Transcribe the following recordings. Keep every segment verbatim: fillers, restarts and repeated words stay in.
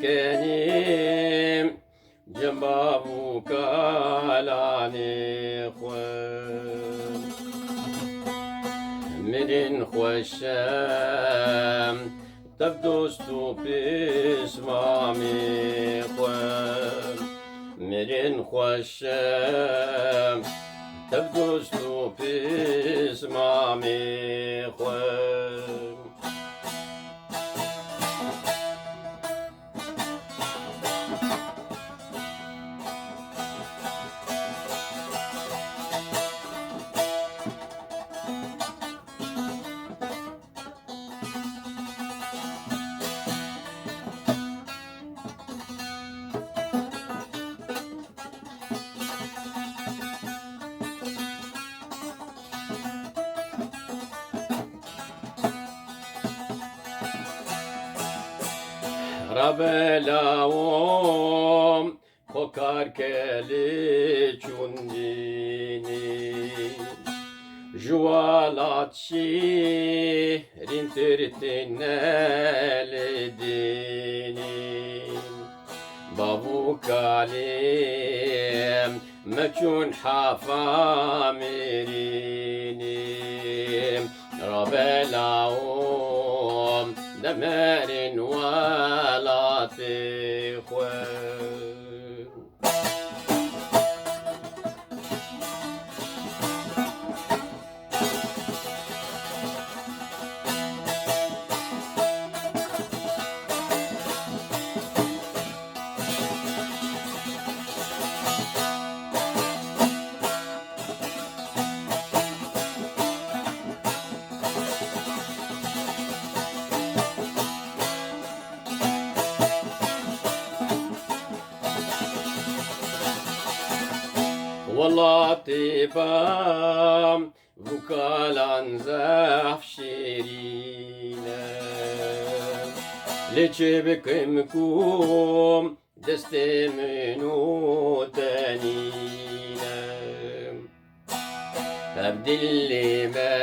Kenî cem bav û kalanê xwe. Mirin xweş e, tev dost û pêşmamê xwe. Mirin xweş e, tev dost û pêşmamê xwe. Rabelawom, xo kar kelê çûn dînî. Ji welat şîrîntir tine lê dînî. Bav û kalê me çûn hefa mêrînî. Rabelawom, demerin welatê xwe. Welatê bam, vûkalan zehf şêrîn e. Lê çi bikim ku destê min û te nîne. Ev dilê me,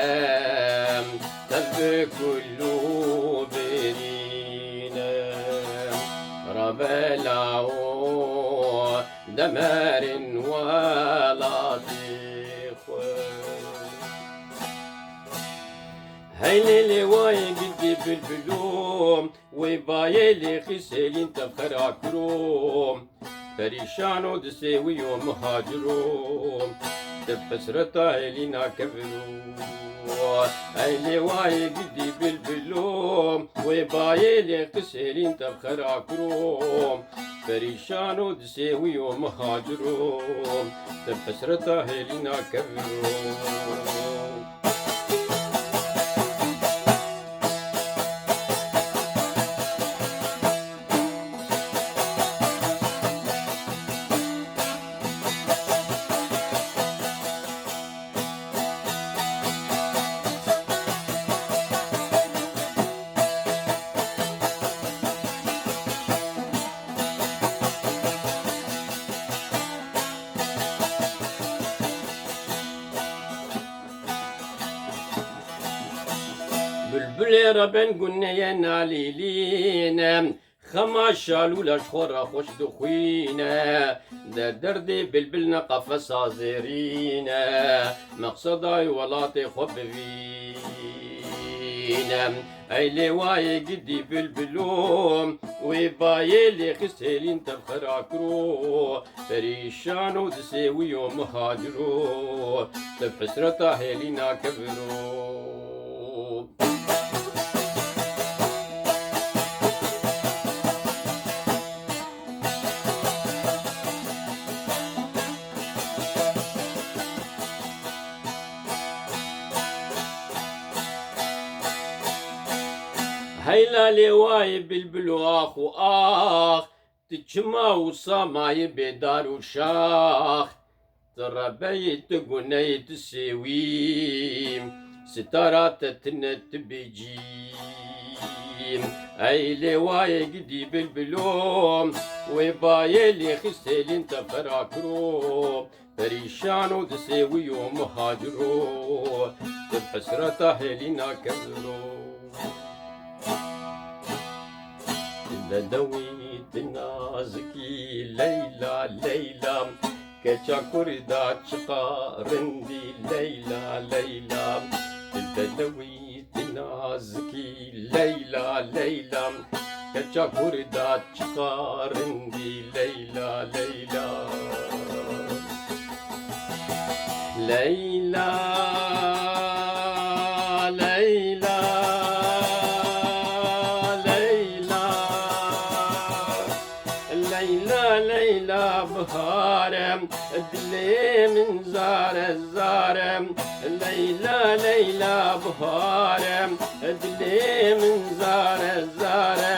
tev bi kul û birîne. Rabelawom, demerin welatê xwe. Heylê lêwayê gidî bilbilo, wê bayê lê xîs hêlîn tev xera kiro. Perîşan û disêwî û mihaciro, di hesreta hêlîna keviro. Ey lêwayê gidî bilbilo, wê bayê lê xis hêlîn tev xera kiro. Perîşan û disêwî û mihaciro, di hesreta hêlîna keviro. Bilbilê reben guneye nalîlîne, xema şalûla ji xwe re xweş dixwîne. De derdê bilbil ne qefesa zêrîne, meqsedayê welatê xwe bivîne. Ey lêwayê gidî bilbilo, wê bayê lê xist hêlîn tev xera kiro. Perîşan û disêwî û mihaciro, di hesreta hêlîna keviro. Heyla lêwayê bilbilo ax û ax, tu çima wisa mayî bêdar û şax? Tu rebeyî, tu guneyî, tu sêwî, sitara te tine, tu bêcî. Ey lêwayê gidî bilbilo, wê bayê lê xist hêlîn te fera kiro. Perîşan û disêwî û mihaciro, tu hesreta hêlîna keviro. Dedewî tu nazikî Leyla, Leyla. Keça Kurda çiqa rindî Leyla, Leyla. Tu dedewî tu nazikî Leyla, Leyla. Keça Kurda çiqa rindî Leyla, Leyla. Leyla, Leyla, Leyla. Leyla, Leyla bihar e, dilê min zar e, zar e. Leyla, Leyla bihar e, dilê min zar e, zar e.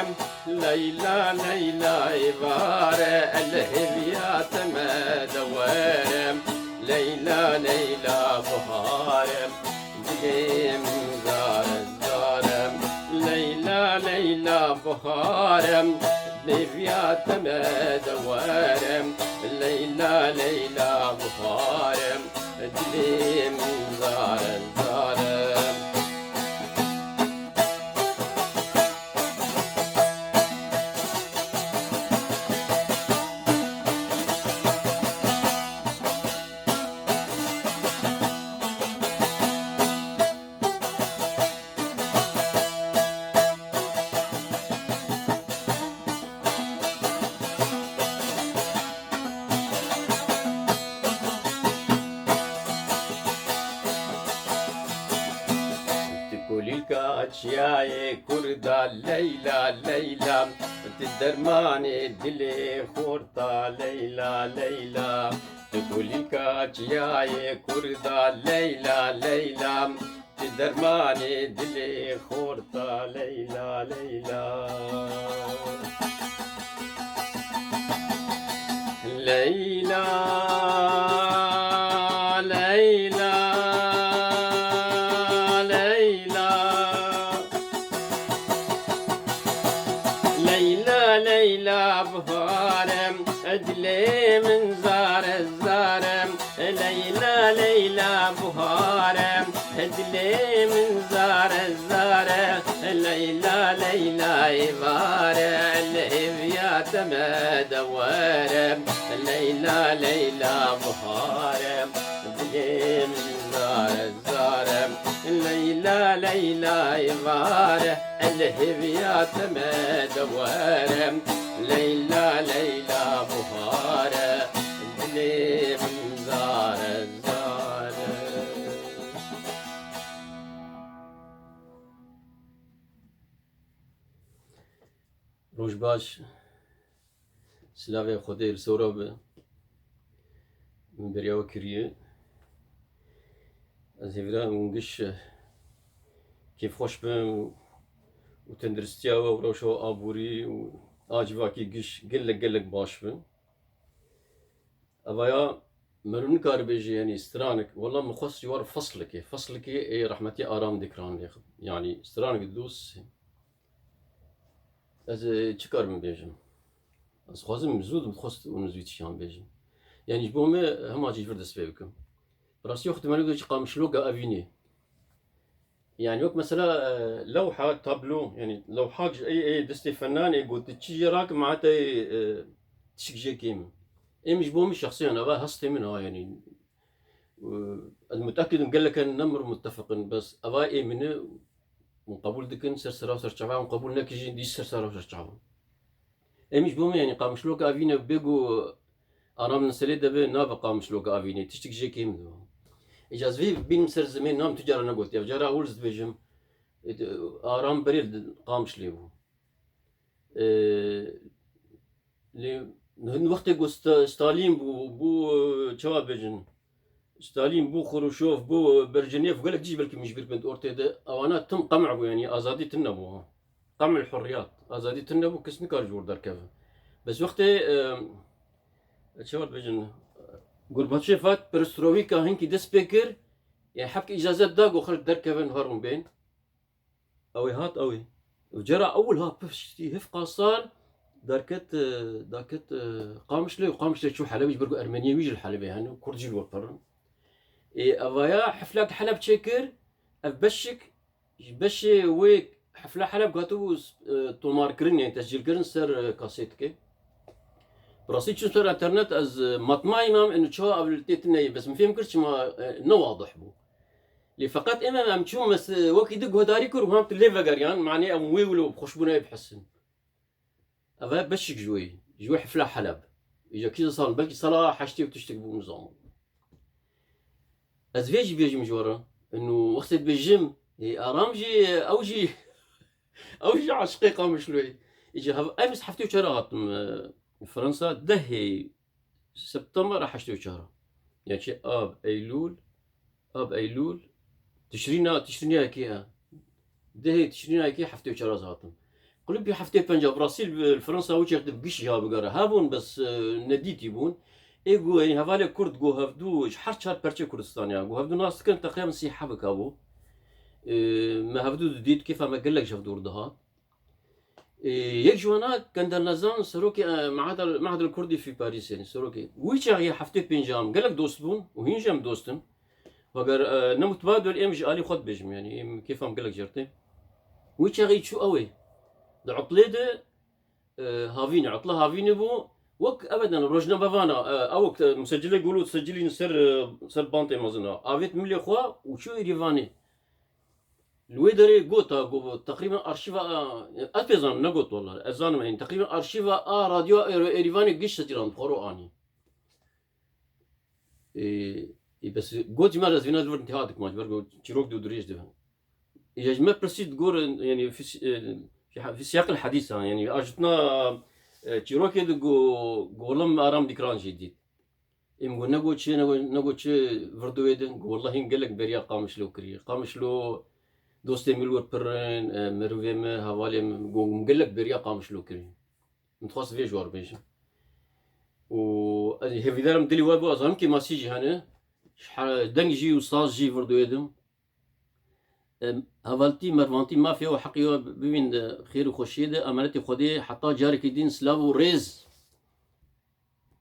Leyla, Leyla êvar e, el hêviya te me de were. Leyla, Leyla bihar e, dilê min zar e, zar e. Leyla, Leyla bihar e, hêviya te me de were. Leyla, Leyla bihar e, dilê min zar e, zar e. Tu kulîlka çiyayê Kurda Leyla, Leyla. Tu dermanê dilê xorta Leyla, Leyla. Tu kulîlka çiyayê Kurda Leyla, Leyla. Tu dermanê dilê xorta Leyla, Leyla. Leyla, Leyla, Leyla. Leyla, Leyla bihar e, dilê min zar e, zar e. Leyla, Leyla bihar e, dilê min zar e, zar e. Leyla, Leyla êvar e, el hêviya te me de were. Leyla, Leyla bihar e, dilê min zar e, zar e. Leyla, Leyla êvar e, el hêviya te me de were. Leyla, Leyla bihar e, dilê min zar e, zar e. Roj baş. Silavê Xwedê li ser we be. Min beriya we kiriye. Ez hêvîdar im hûn giş kêfxweş bin û, û tenduristiya we û rewşa we aborî û a civakî giş gelek gelek baş bin. Evaya meriv nikare bêje, yanî stranek, wela min xwest ji we re feslikê, feslikê ê rehmetî Aram Dikran lêxim. Yanî stranek dost. Ez, e, çi karim bêjim? Ez xwazim zû, dixwest hûn zû tiştan bêjin. Yanî ji bo me hema jî ji vir dest pê bikim. Bi rastî wextê me gote Qamişloka Evînê. Yanî wek mesela, e, lewha, tablo, yanî lewhak ji ey, ey destê fenanê got, tu çi jê rakim heta, e, tişik jê kêm. Ê min ji bo min şexsiyan, eva hestê min a, yanî, e, ez mutekid im gelek ne mir mutefiq in, bes eva ê min e, hûn qebûl dikin, ser sera ser çava, hûn qebûl nekin jî, dî ser sera ser çava. Em ji bo me, yanî Qamişloka Evîne bê ku Aram Niselê de be, nabe Qamişloka Evîne, tiştik jê kêm dibe. Îca ez vê bînim ser zimên, nam tu cara negotiye, cara ewil ez dibêjim, e, Aram berê li Qamişlê bû. E, lê hin wextê ku Sta-, Stalîn bû, bû, e, çawa bêjin, Stalîn bû, Xruşov bû, Berjenêv, gelek cî belkî min ji bîr bin ortê de. Ewana tim qem'e bû, yanî azadî tune bû. Qem'il hurriyat. Azadî tune bû, kes nikar ji wir derkeve. Bes wextê, e, çawa dibêjin, Gorbaçov hat, perestrowîka hinkî dest pê kir, yanî hevke îcazet da ku xelk derkevin, herin bên. Ew ê hat, ew ê. Û cara ewil ha piştî hevka sal derket, e, derket, e, Qamişlê û Qamişlê çû Helebê, ji ber ku Ermeniyê wî jî li Helebê hene û Kurd jî li wir pir in. Ê, evaya heflek Heleb çêkir, ev beşik, ji beşê wê Hefla Heleb hatibû, e, tomarkirin, yani tescîlkirin ser, e, kasetke. Bi rastî çûm ser internet, ez, e, matmayî mam, eno çawa ev li tê tune ye, bes min fêm kir çima, e, ne wadih bû. Lê feqet ême em çûn mes-, wekî di guhdarî kir û hem tu lê vegeriyan, manê em wê wilo bi xweşbûnê bihesin. Ev e beşik ji wê, ji wê Hefla Heleb. Îja kî sal, belkî sala heştê û tiştek bû, nizanim. Ez vê jî bêjim ji we re. Eno wextê dibêjim, ê, Aram jî, ew jî, ew jî aşiqê Qamişloyê. Îja hev-, em heftê û çar hatim, e, Fransa, dehê Septembera heştê û çar. Yani çi, Ab, Eylûl, Ab, Eylûl, Tişrîna, Tişrîna yekê e. Dehê Tişrîna yekê heftê û çar ez hatim. Qulipî heftê pênc a, bi rastî li Fransa wî çax di giş ya bigere hebûn, bes, e, nedîtî bûn. Ê gu, yani hevalê Kurd gu hevdû ji her çar perçê Kurdistanê ya. Gu hevdû nas dikin, teqrîben sî hebik hebû. E, me hevdû didît, kêfa me gelek ji hevdû re dihat. Ê, yek ji wana Kender Nezan, serokê, e, Mehedel, Mehedel Kurdî fî Parîsê, serokê. Wî çaxê heftê pênc a em gelek dost bûn û hîn jî em dost in. Veger, e, ne mutbadel êm ji alî xwe dibêjim, yani êm kêfa me gelek jê re tê. Wî çaxê çû ew ê. Di utlê de, e, havînê, utla havînê bû. Wek ebeden rojnamevana, e, ew wek, e, musecilê golo secilîn ser, e, ser bantê mezin a. Avêt milê xwe û çû Êrîvanê. Li wê derê got, ha, got, teqrîben arşîva, a, ez pê zanim, ne got wela. Ez zanim, yani, teqrîben arşîva a radyo Êr-, Êrîvanê giş secîlan bi xwe re anî. Ê, ê, bes got jî me re, ez vîna li vir intiha dikim, ji ber ku çîrok dû dirêj dibe. Ê, ji me pirsî digor, yani, fis-, e, fi, fi siyaqil hedîs, ha, yani, ajutna, e, çîrokê de go, go wela me Aram Dîkran jî dît. Ê, min got, ne got çi, ne got, ne got çi, vir di wê de. Got, wela hîn gelek beriya Qamişlo kiriye. Qamişlo dostê min li wir pir in, e, merivê min, hevalê min. Got, min gelek beriya Qamişlo kiriye. Min dixwest vê ji we re bêjim. Û ez hêvîdar im dilê we bû, ez zanim kêmasî jî hene. Ji he-, deng jî û saz jî vir di wê de. Em, hevaltî, mervantî, mafê we, heqê we bibîn di xêr û xweşiyê de, emanetê Xwedê, heta carekî din silav û rêz.